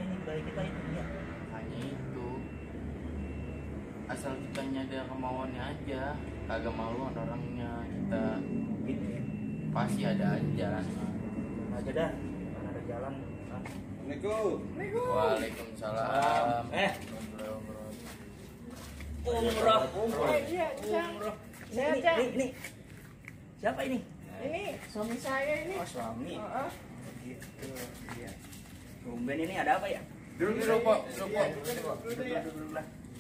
ini budaya kita itu ya. Hanya itu. Asal kitanya ada kemauannya aja. Kagak malu orangnya kita. Gitu ya. Pasti ada aja. Aja dah. Kan ada jalan. Assalamualaikum. Waalaikumsalam. Umroh. Iya, Cang. Saya, Ini, Cang. ini. Siapa ini? Ini suami saya ini. Oh, suami. Heeh. Gitu. Iya. Tumben ini ada apa ya? Duduk, Pak.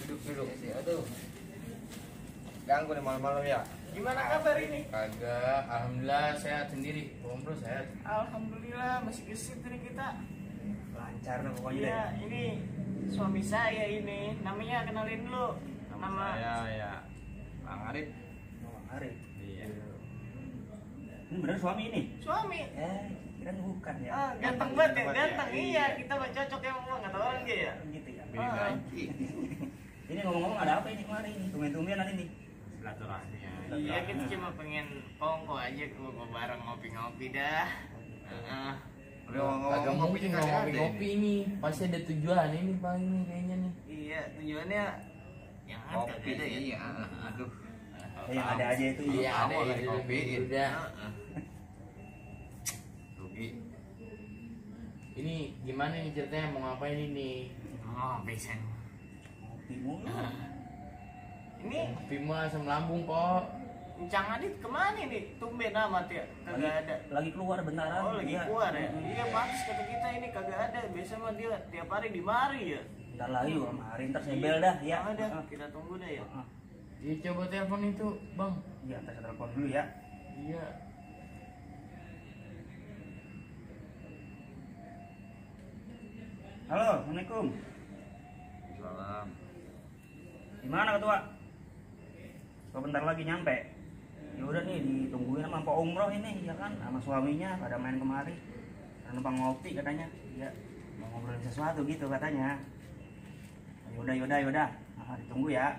Duduk. Aduh. Ganggu nih malam-malam ya. Gimana kabar ini? Kagak, alhamdulillah sehat sendiri. Bro sehat. Alhamdulillah masih gesit ini kita. Lancar nih pokoknya Iya, deh. ini suami saya ini. Namanya kenalin dulu. Nama Saya ya Bang Arif. Oh, Arif. Iya. Ini bener suami ini? suami. Kira bukan ya. Ah, ganteng banget ya, ganteng. Iya, kita mah cocok ya ngomong kata orang dia ya. Gitu ya. Ah. Ini ngomong-ngomong ada apa ini kemarin ini? Tumben-tumbenan ini. Silaturahmi ya. Iya, kita cuma pengen kongko aja kongko bareng ngopi-ngopi dah. Heeh. Kagak mungkin ngopi-ngopi ini. Pasti ada tujuan ini Bang ini kayaknya nih. Iya, tujuannya yang ada Kopi ada ya. iya. Aduh. Yang ada aja itu. Iya, ada Kamu lagi ide kopiin. udah. Heeh. Rugi. Ini gimana nih ceritanya mau ngapain ini? Oh, bisa. Kopi mulu. Ini Bimo asam lambung, Pok. Cang Adit kemana nih? Tumben amat ya, kagak ada. Lagi keluar bentaran. Oh, lagi Iya. keluar ya? Iya, pantas kata kita ini kagak ada. Biasa mah dia tiap hari di mari ya. Ntar lagi kemarin ntar sembel dah ya. Ada, Heeh. kita tunggu dah ya. Heeh. Iya, coba telepon itu, Bang. Iya, ntar saya telepon dulu ya. Iya. Halo, Assalamualaikum. Salam. Gimana ketua? Kok bentar lagi nyampe? Ya udah nih ditungguin sama Pak Umroh ini ya kan sama suaminya pada main kemari. Dan numpang ngopi katanya. Iya, mau ngobrolin sesuatu gitu katanya. Yaudah. Nah, ditunggu ya.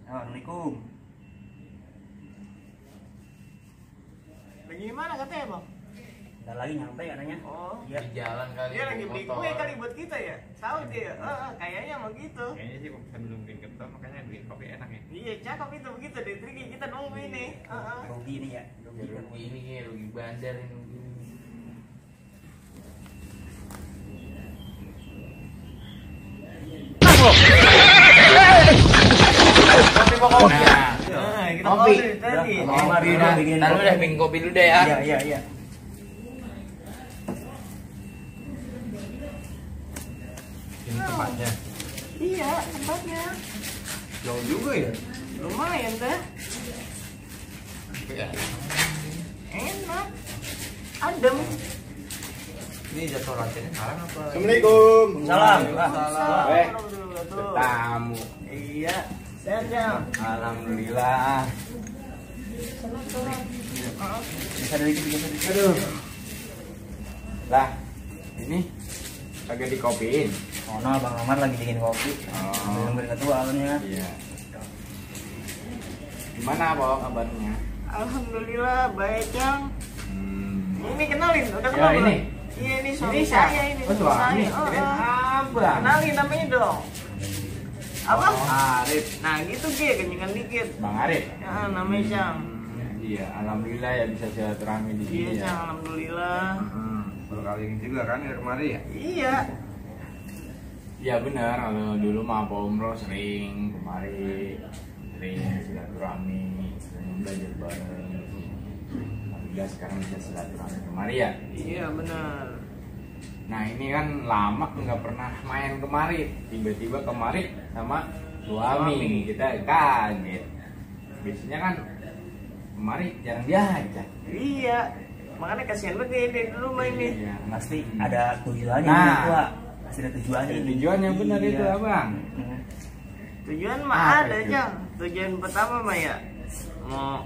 Assalamualaikum. Lagi gimana katanya, Bang? Bentar lagi nyampe katanya. Oh, Iya. Di jalan kali. dia lagi beli motor. kue kali buat kita ya? Tahu dia? Kayaknya mah gitu. Kayaknya sih sambil bikin keton makanya bikin kopi enak ya. Iya, cakep itu begitu deh. Triki kita nunggu ini. Rugi nih ya. Ya, rugi ini kayak rugi bandar ini. Kopi pokok. Nah, Kita Kopi. ngobrol tadi. Udah, Mari dulu bikinin Taruh kopi. deh bikin kopi dulu deh ya. Iya. Ini tempatnya. Iya, tempatnya. Jauh juga ya. Lumayan dah. Iya. Enak. Adem. Ini jadwal latihannya sekarang apa? Assalamualaikum. Salam. Salam. Eh, Betul. Tamu. Iya. Sehat ya. Alhamdulillah. Bisa dari dikit. Aduh. Lah, ini kagak dikopiin. Oh no, Bang Ahmad lagi bikin kopi. Oh. Nungguin ketua awalnya. Iya. Gimana, Pak, kabarnya? Alhamdulillah baik, Cang. Hmm. Ini kenalin, udah Ya, kenal belum? ini. Iya, ini suami Ini saya siapa? ini. Oh, suami. Saya. Kirain abang. Kenalin namanya dong. Apa? Oh, Arif. Nah, gitu Ki, kenyangan dikit. Bang Arif. Ya, namanya Cang. Iya, alhamdulillah ya bisa silaturahmi di sini Iya, ya. Cang, alhamdulillah. Baru kali ini juga kan dari kemari ya? Iya. Iya benar, kalau dulu mah Pak Umroh sering kemari, sering silaturahmi, sering belajar bareng. Alhamdulillah sekarang bisa silaturahmi kemari ya. Iya, benar. Nah ini kan lama nggak pernah main kemari, tiba-tiba kemari sama suami, kita kaget. Biasanya kan kemari jarang diajak. Iya. Makanya kasihan banget dia dulu main nih. Iya. Pasti ada tujuannya Nah. nih, ketua. Pasti ada tujuannya. ini. Tujuannya benar Iya. itu abang. Tujuan mah Apa ada, itu? Cang. Tujuan pertama mah ya mau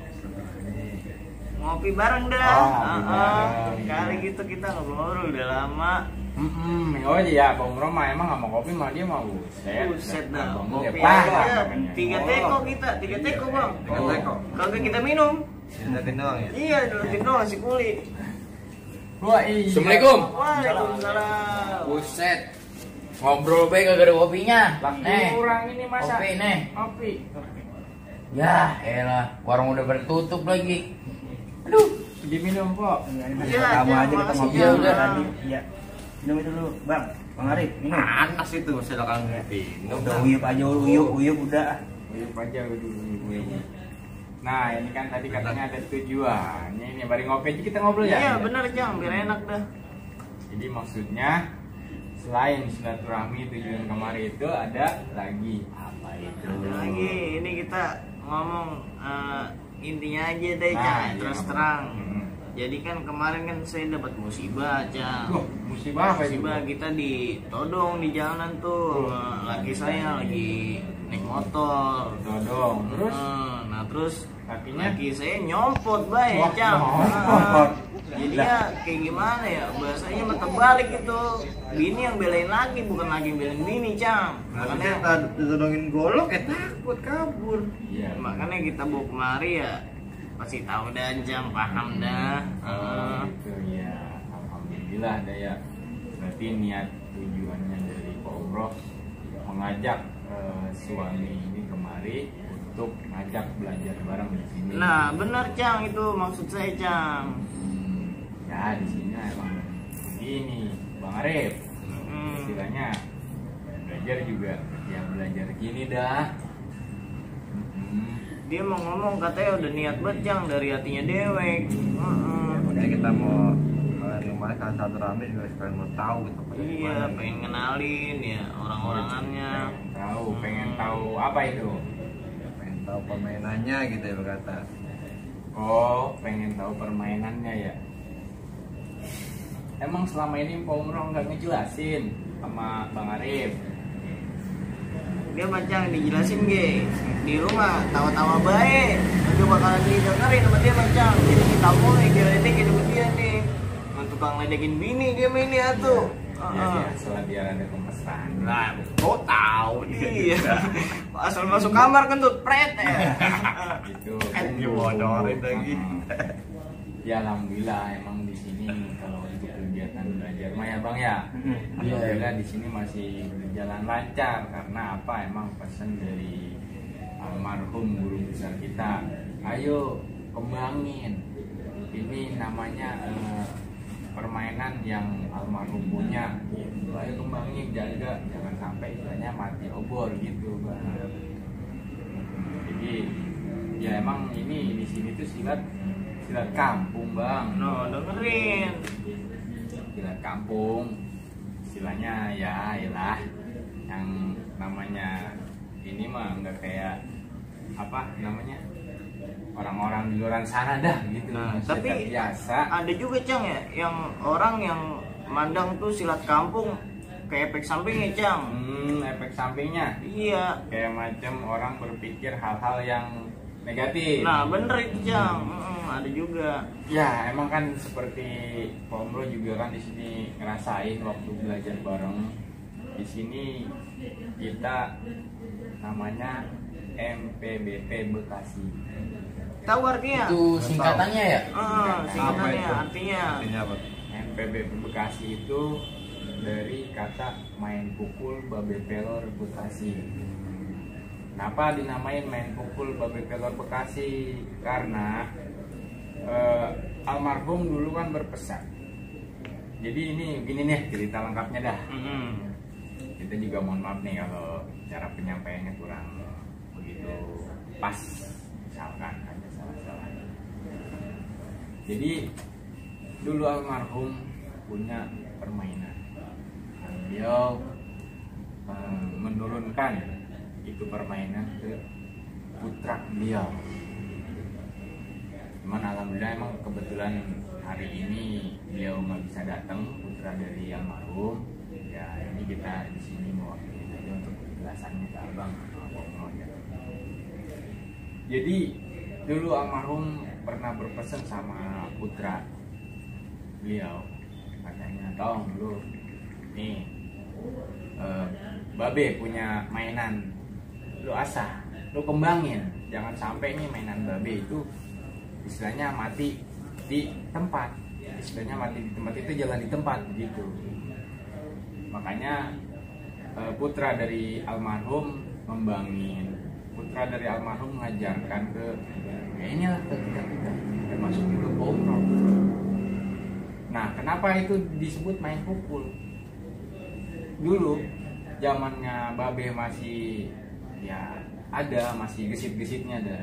ngopi bareng dah. Oh, ngopi bareng, Kali iya. gitu kita ngobrol udah lama. Oh iya, Pak Umroh mah emang sama kopi mah dia mau buset. Buset dah. Abang dia Kopi parah aja. namanya. 3 teko kita, 3 teko, Bang. Tiga teko. Kagak kita minum. Liatin doang ya. Iya, dulutin doang si kuli. Wah iya. Assalamualaikum. Waalaikumsalam. Buset. Ngobrol baik gak ada kopinya. Kurang ini masa. Kopi nih. Kopi. Ya, elah, warung udah bertutup lagi. Aduh, Diminum kok. Iya, kamu aja kita ngopi Ya udah udah. tadi. Iya. Minum itu dulu, Bang. Bang Arif, minum. Panas itu silakan ngerti. Udah uyup aja, uyup udah. Uyup aja dulu. Nah, ini kan tadi katanya ada tujuannya. Ini bari ngopi aja kita ngobrol ya. Iya benar Cang, biar enak dah. Jadi maksudnya selain silaturahmi tujuan kemarin itu ada lagi apa itu? Ada lagi, ini kita ngomong intinya aja deh Nah, Cang, iya, terus apa? terang. Hmm. Jadi kan kemarin kan saya dapat musibah Cang. Loh, musibah apa itu? Musibah kita ditodong di jalanan tuh. Laki saya lagi naik motor. Todong. Terus Nah terus kakinya laki saya nyopot baik Wah, Cang. nyopot. Jadi ya kayak gimana ya, bahasanya mah terbalik gitu. Bini yang belain laki, bukan lagi yang belain bini Cang. Makanya Makanya ditodongin golok takut kabur. Iya. makanya kita bawa kemari ya pasti tahu dah Cang, paham dah. Gitu ya. Alhamdulillah ada ya. Berarti niat tujuannya dari Pak Umroh mengajak suami ini kemari untuk ngajak belajar bareng di sini. Nah benar Cang, itu maksud saya Cang. Ya di sini emang begini, Bang Arif. Istilahnya belajar juga ya belajar gini dah. Dia mau ngomong katanya udah niat banget Cang dari hatinya dewek. Makanya kita mau kemarin kan satu rame juga sekalian mau tahu gitu. Iya, pengen kenalin ya orang-orangannya. Pengen tahu apa itu? Pengen tahu permainannya gitu ya berkata. Oh, pengen tahu permainannya ya. Emang selama ini Pak Umroh nggak ngejelasin sama Bang Arif? Dia macam dijelasin ge di rumah tawa-tawa baik, juga bakalan didengerin sama dia macam. Jadi kita mulai diledekin sama dia nih, tukang ledekin bini dia main ini atuh. Ya biasalah biar ada kemesraan. Nah, kok tahu iya. Asal masuk kamar kentut pret ya. Gitu. Dibodorin lagi. Ya alhamdulillah emang di sini kalau untuk kegiatan belajar mah ya Bang ya. Alhamdulillah di sini masih berjalan lancar karena apa? Emang pesan dari almarhum guru besar kita. Ayo kembangin. Ini namanya permainan yang almarhum punya. Ayo kembangin, jaga, jangan sampai istilahnya mati obor gitu Bang. Jadi ya emang ini di sini tuh silat kampung Bang. No, dengerin. Silat kampung istilahnya ya iyalah yang namanya ini mah nggak kayak apa namanya orang-orang di luar sana dah gitu. Nah, Silat tapi biasa. ada juga Cang ya yang orang yang mandang tuh silat kampung kayak efek sampingnya Cang. Efek sampingnya Iya. kayak macam orang berpikir hal-hal yang negatif. Nah, bener itu Cang. Ada juga. Ya emang kan seperti Pak Umroh juga kan di sini ngerasain waktu belajar bareng. Di sini kita namanya MPBP Bekasi. Tahu artinya? itu singkatannya ya? Singkatannya itu? artinya. Artinya apa? MPBP Bekasi itu dari kata main pukul babe pelor Bekasi. Kenapa dinamain main pukul babe pelor Bekasi? Karena almarhum dulu kan berpesan. Jadi ini gini nih cerita lengkapnya dah. Kita juga mohon maaf nih kalau cara penyampaiannya kurang begitu pas, misalkan ada salah-salah. Jadi dulu almarhum punya permainan. Beliau menurunkan itu permainan ke putra beliau. Cuman alhamdulillah emang kebetulan hari ini beliau nggak bisa datang, putra dari almarhum. Ya ini kita di sini mewakili aja untuk penjelasannya ke abang sama Pak ya. Jadi dulu almarhum pernah berpesan sama putra beliau, katanya tolong lu nih babe punya mainan, lu asah, lu kembangin, jangan sampai nih mainan babe itu istilahnya mati di tempat. Istilahnya mati di tempat itu jangan di tempat gitu. Makanya putra dari almarhum ngembangin, putra dari almarhum mengajarkan ke ya inilah ke kita termasuk juga umroh. Nah, kenapa itu disebut main pukul? Dulu zamannya Babe masih ya ada, masih gesit-gesitnya ada.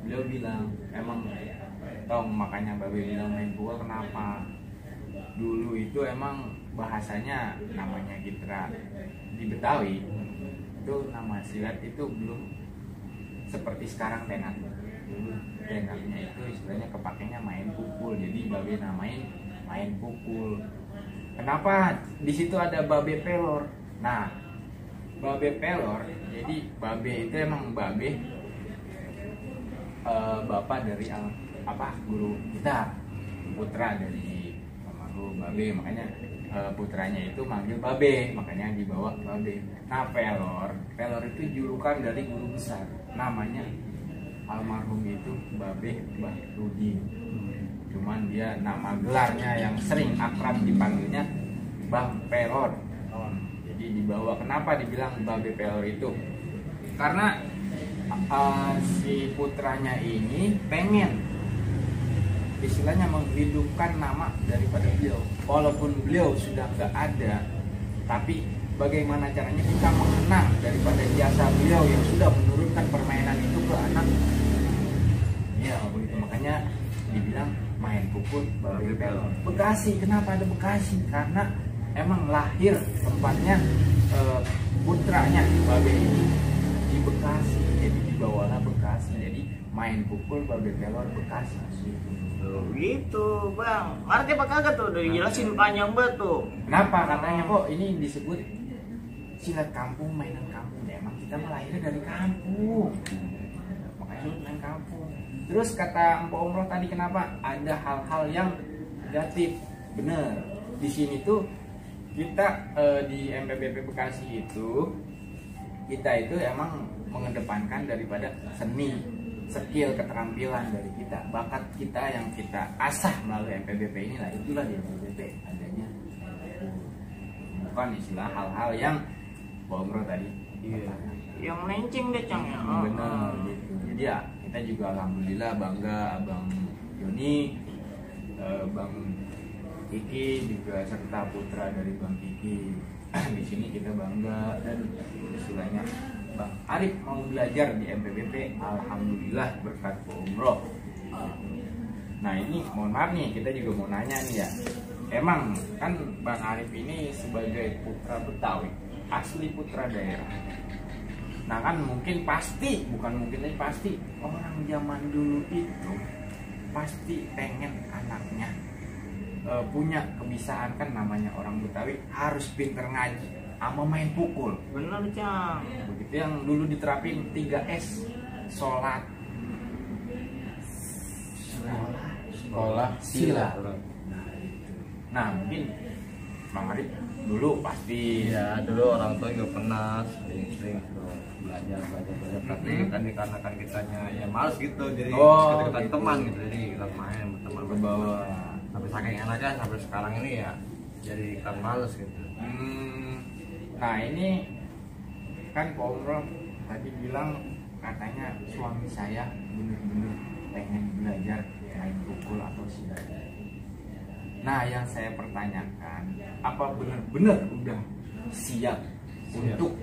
Beliau bilang emang tong, makanya Babe bilang main pukul kenapa? Dulu itu emang bahasanya namanya Gitra di Betawi itu nama silat itu belum seperti sekarang tenat. Dulu tenatnya itu istilahnya kepakainya main pukul, jadi Babe namain main pukul. Kenapa di situ ada Babe Pelor? Nah, Babe Pelor, jadi Babe itu emang Babe bapak dari guru kita, putra dari almarhum Babe, makanya putranya itu manggil Babe, makanya dibawa Babe. Nah, Pelor itu julukan dari guru besar, namanya almarhum itu Babe Bahrudin. Cuman dia nama gelarnya yang sering akrab dipanggilnya Bang Pelor. Jadi dibawa, kenapa dibilang Babe Pelor itu? Karena si putranya ini pengen istilahnya menghidupkan nama daripada beliau. Walaupun beliau sudah gak ada, tapi bagaimana caranya kita mengenang daripada jasa beliau yang sudah menurunkan permainan itu ke anak. Ya begitu, makanya dibilang main pukul Babe Pelor. Bekasi, kenapa ada Bekasi? Karena emang lahir tempatnya putranya Babe ini di Bekasi, jadi dibawalah Bekasi, jadi main pukul Babe Pelor Bekasi. Gitu bang, ngerti apa kagak tuh? Udah dijelasin panjang banget tuh. Kenapa katanya kok ini disebut silat kampung, mainan kampung? Ya emang kita melahirnya dari kampung, makanya disebut main kampung. Terus kata Mpok Umroh tadi, kenapa ada hal-hal yang negatif? Bener, di sini tuh kita di MPBP Bekasi itu kita itu emang mengedepankan daripada seni, skill, keterampilan dari kita, bakat kita yang kita asah melalui MPBP inilah, itulah di MPBP adanya, bukan istilah hal-hal yang Mpok Umroh tadi. Iya. Yang melenceng deh Cang ya. Bener gitu. Jadi ya kita juga alhamdulillah bangga Abang Joni, Bang Kiki juga serta putra dari Bang Kiki. Di sini kita bangga, dan istilahnya Bang Arif mau belajar di MPBP, alhamdulillah berkat Mpok Umroh. Nah ini mohon maaf nih, kita juga mau nanya nih ya. Emang kan Bang Arif ini sebagai putra Betawi, asli putra daerah. Nah kan mungkin pasti, bukan mungkin tapi pasti orang zaman dulu itu pasti pengen anaknya punya kebiasaan, kan namanya orang Betawi harus pinter ngaji sama main pukul. Bener Cang. Begitu yang dulu diterapin 3S, sholat, Sekolah sila. Nah mungkin Bang Arif dulu pasti Iya, dulu orang tua juga pernah sering belajar, tapi kan dikarenakan kitanya ya males gitu, jadi kita gitu. teman gitu, jadi kita main berteman berbawa. sampai saking enaknya sampai sekarang ini ya jadi kita males gitu. Nah ini kan Pak Umroh tadi bilang katanya suami saya bener-bener pengen belajar main pukul atau silat. Nah yang saya pertanyakan, apa bener-bener udah siap untuk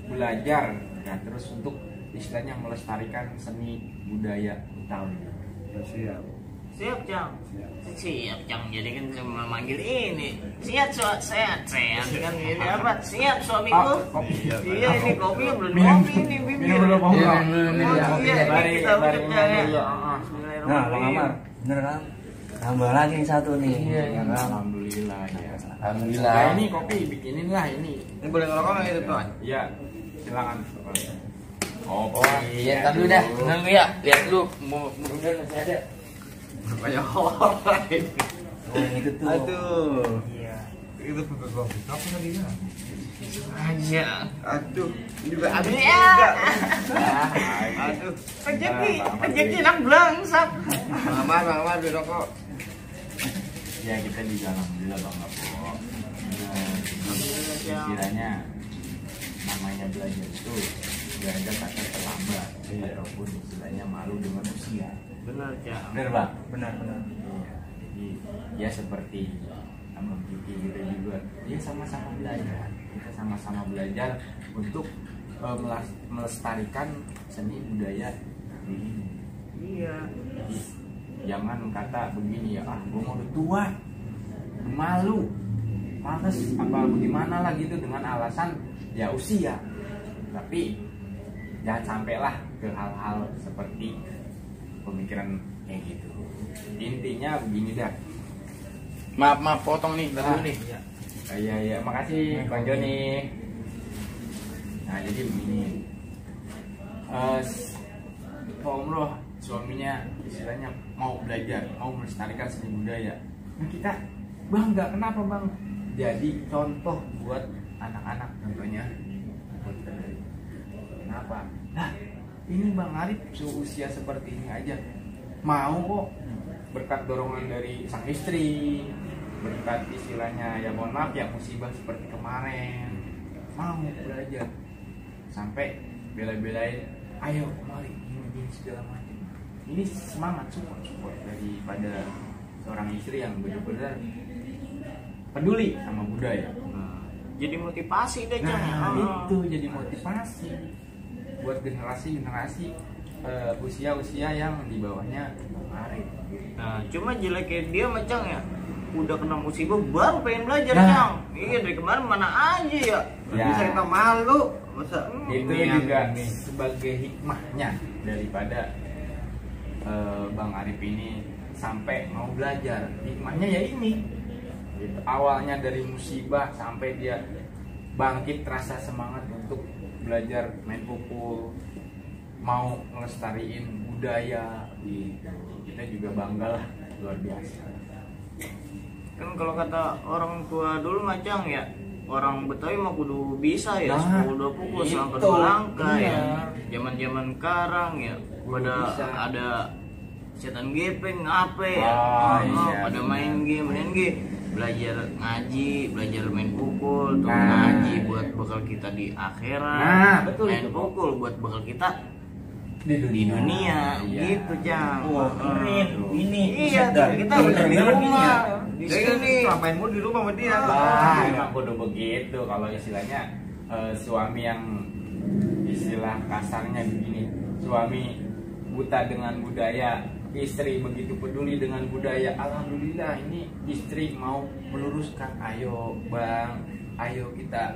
belajar, ya, terus untuk istilahnya melestarikan seni budaya Betawi? Siap. Siap Cang. Siap Cang, jadi kan cuma manggil ini. Siap sehat kan ini apa? Siap suamiku. Iya ini kopi belum kopi ini bibir. Minum dulu Pak Umroh. Iya Mari kita bekerja ya. Nah Bang Amar, bener kan? Tambah lagi yang satu nih. Iya, ya kan? Alhamdulillah ya. Alhamdulillah. Nah ini kopi bikinin lah ini. Ini boleh ngerokok nggak itu tuan? Iya, silakan. Oh iya, ntar dulu dah. Nunggu ya, lihat dulu. Mudah masih ada. Banyak orang ini. Oh yang itu tuh. Aduh. Iya. Itu pepes kopi. Kapan tadi kan? Aja. Aduh. Ini juga ada Iya. juga. Aduh. Rezeki enak bangsat. Mama beli rokok. Ya kita di alhamdulillah bangga kok. Istilahnya namanya belajar itu belajar kata terlambat ataupun istilahnya malu dengan usia. Benar, Cang. Bener bang? Benar. Iya. Jadi ya seperti Abang Kiki kita juga, ya sama-sama belajar. Kita sama-sama belajar untuk melestarikan seni budaya ini. Iya. Jadi, jangan kata begini ya, gue mau udah tua, malu, males, apa bagaimana lah gitu dengan alasan ya usia. Tapi jangan sampailah ke hal-hal seperti pemikiran kayak gitu. Intinya begini dah. Maaf potong nih, dulu nih. Iya, makasih Bang Joni. Nah jadi begini, Pak Umroh suaminya istilahnya mau belajar, mau melestarikan seni budaya. Nah kita bangga, kenapa bang? Jadi contoh buat anak-anak tentunya. Kenapa? Nah ini Bang Arif seusia seperti ini aja mau kok, berkat dorongan dari sang istri, berkat istilahnya ya mohon maaf ya musibah seperti kemarin, mau belajar sampai bela-belain ayo mari ini segala macam. Ini semangat support daripada seorang istri yang benar-benar peduli sama budaya. Jadi motivasi deh, Cang. Nah itu jadi motivasi buat generasi usia yang di bawahnya kemarin. Nah, cuma jeleknya dia macam ya udah kena musibah baru pengen belajar, Nah. Cang. Iya, dari kemarin mana aja ya. Ya. Bisa kita malu. Masa Itu ini juga ini. sebagai hikmahnya daripada Bang Arif ini sampai mau belajar. Hikmahnya ya ini gitu. Awalnya dari musibah sampai dia bangkit rasa semangat untuk belajar main pukul, mau ngelestariin budaya gitu. Kita juga bangga lah, luar biasa. Kan kalau kata orang tua dulu macam ya, orang Betawi mah kudu bisa ya, Nah, 10-20 pukul itu, sampai 2 langkah iya. ya. Zaman-zaman sekarang ya pada bisa. ada setan gepeng apa ya. Iya, pada main game, belajar ngaji, belajar main pukul, tuh Nah. ngaji buat bekal kita di akhirat. Nah, betul main itu. pukul buat bekal kita Di di dunia, iya. gitu, Cang. Wah, keren. Ini Iya, buset dah. kita Bener, udah di bener, rumah, di Jadi sini. selamainmu di rumah sama dia. Wah, emang kudu begitu kalau istilahnya suami yang istilah kasarnya begini, suami buta dengan budaya, istri begitu peduli dengan budaya. Alhamdulillah ini istri mau meluruskan, ayo bang, ayo kita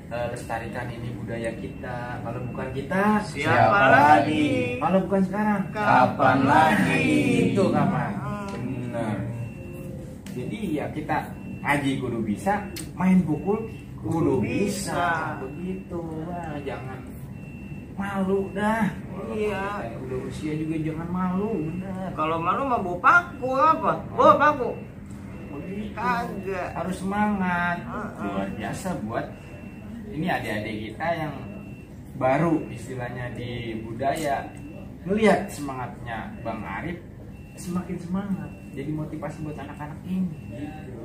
lestarikan ini budaya kita. Kalau bukan kita Siapa lagi? Kalau bukan sekarang Kapan lagi? Itu kapan? Benar. Jadi ya kita ngaji kudu bisa, main pukul kudu bisa. Begitu. Wah, jangan malu dah. Iya. Udah usia juga jangan malu, benar. Kalau malu mah bawa paku apa? Bawa paku. Begitu. Kagak. Harus semangat. Heeh. Luar biasa buat ini adik-adik kita yang baru istilahnya di budaya. Melihat semangatnya Bang Arif, semakin semangat. Jadi motivasi buat anak-anak ini. Gitu.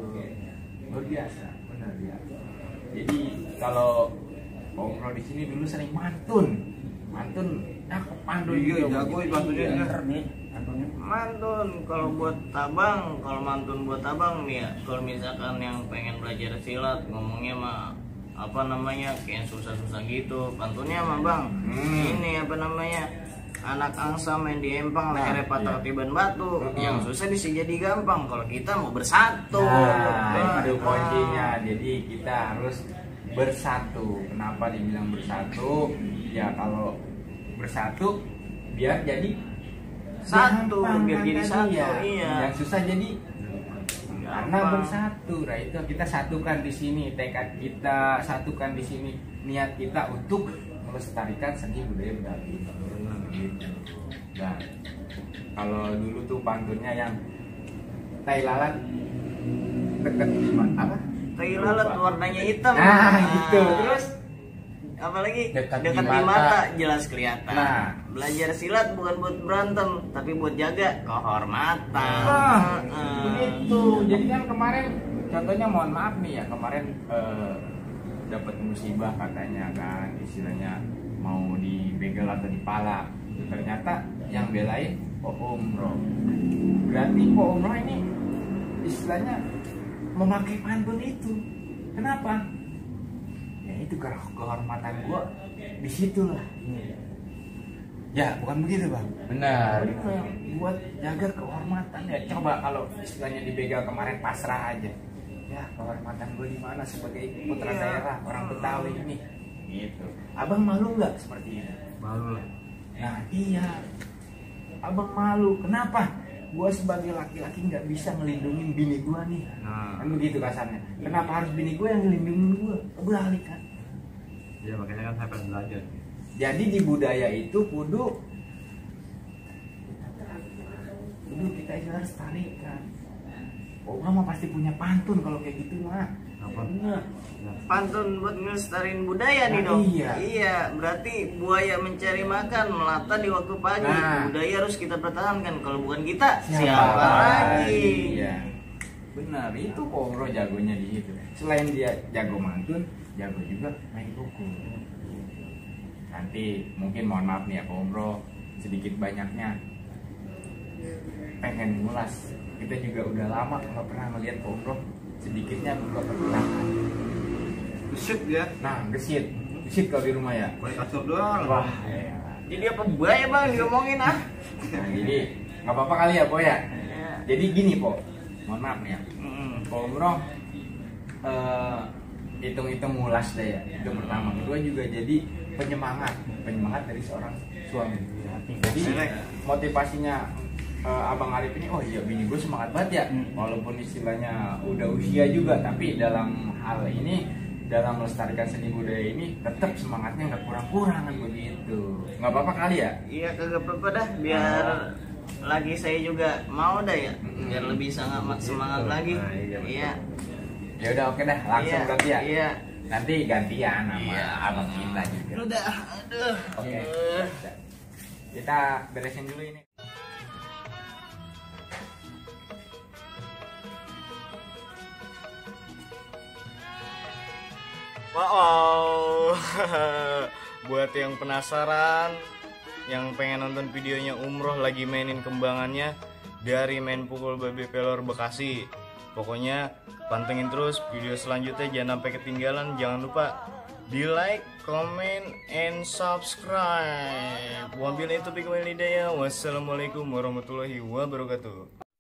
Luar biasa, benar ya. Jadi kalau Om Ro di sini dulu sering mantun, cakep pandu Iya, juga jago begitu. pantunnya. Iya. Bener nih, Antonnya. Mantun kalau buat abang, kalau mantun buat abang nih ya. Kalau misalkan yang pengen belajar silat ngomongnya mah apa namanya kayak susah-susah gitu. Pantunnya mah bang, ini apa namanya? Anak angsa main di empang, lehernya patah ketiban batu. Yang susah bisa jadi gampang kalau kita mau bersatu. Nah, itu kuncinya. Jadi kita harus bersatu. Kenapa dibilang bersatu? Ya kalau bersatu biar jadi Satu, gampang biar kan jadi tadi satu, ya. iya. Yang susah jadi karena Gampang. bersatu. Nah itu kita satukan di sini, tekad kita satukan di sini, niat kita untuk melestarikan seni budaya Betawi. Gitu. Nah, kalau dulu tuh pantunnya yang tai lalat deket apa? Tai lalat warnanya hitam. Nah, gitu. Terus apalagi Dekat di di mata. mata jelas kelihatan. Nah. Belajar silat bukan buat berantem, tapi buat jaga kehormatan. Ah, Heeh. begitu. Jadi kan kemarin contohnya mohon maaf nih ya, kemarin dapat musibah katanya kan, istilahnya mau dibegal atau dipalak. Ternyata yang belain Po Umroh. Berarti Po Umroh ini istilahnya memakai pantun itu. Kenapa? Ya itu kehormatan gua di situlah. Ya bukan begitu bang. Benar. Itu yang buat jaga kehormatan ya. Coba kalau istilahnya dibegal kemarin pasrah aja. Ya kehormatan gue di mana sebagai putra daerah orang Betawi ini. Gitu. Abang malu nggak seperti ini? Malu lah. Nah iya. Abang malu. Kenapa? Gue sebagai laki-laki nggak bisa ngelindungin bini gue nih. Nah, Kan begitu kasarnya. Kenapa harus bini gue yang ngelindungin gue? Kebalik kan. ya makanya kan saya pengen belajar. Jadi di budaya itu kudu kita istilah lestarikan. Orang mah pasti punya pantun kalau kayak gitu mah. Apa? Bener. Pantun buat ngelestariin budaya nih Nah, dong. iya. Berarti buaya mencari makan melata di waktu pagi. Nah. Budaya harus kita pertahankan. Kalau bukan kita, Siapa siapa lagi? Iya. Benar, itu Po Umroh jagonya di situ. Selain dia jago mantun, jago juga main buku. Nanti mungkin mohon maaf nih ya Po Umroh, sedikit banyaknya pengen ngulas. Kita juga udah lama nggak pernah melihat Po Umroh sedikitnya buka pergerakan. Gesit ya. Nah, gesit kalau di rumah ya. Pakai kasur doang. Wah, ya. Jadi apa buaya bang diomongin ah? Nah, jadi nggak apa-apa kali ya Po ya. Ya. Jadi gini Po, mohon maaf nih ya. Mm. Po Umroh hitung-hitung ngulas deh ya. Itu pertama. Kedua juga jadi penyemangat dari seorang suami. Jadi motivasinya Abang Arif ini, oh iya bini gue semangat banget ya. Walaupun istilahnya udah usia juga, tapi dalam hal ini, dalam melestarikan seni budaya ini tetap semangatnya nggak kurang-kurang kan begitu. Nggak apa-apa kali ya? Iya kagak apa-apa dah biar lagi saya juga mau dah ya. Biar lebih semangat lagi. Nah, iya, betul. Iya. Ya udah oke dah, langsung Iya, berarti ya. Iya. Nanti gantian sama Iya. abang kita juga. Udah, aduh. Oke. Kita beresin dulu ini. Wow. Buat yang penasaran, yang pengen nonton videonya Umroh lagi mainin kembangannya dari main pukul baby pelor Bekasi. Pokoknya pantengin terus video selanjutnya, jangan sampai ketinggalan. Jangan lupa di like, comment, and subscribe. Wabillahi taufiq wal hidayah. Wassalamualaikum warahmatullahi wabarakatuh.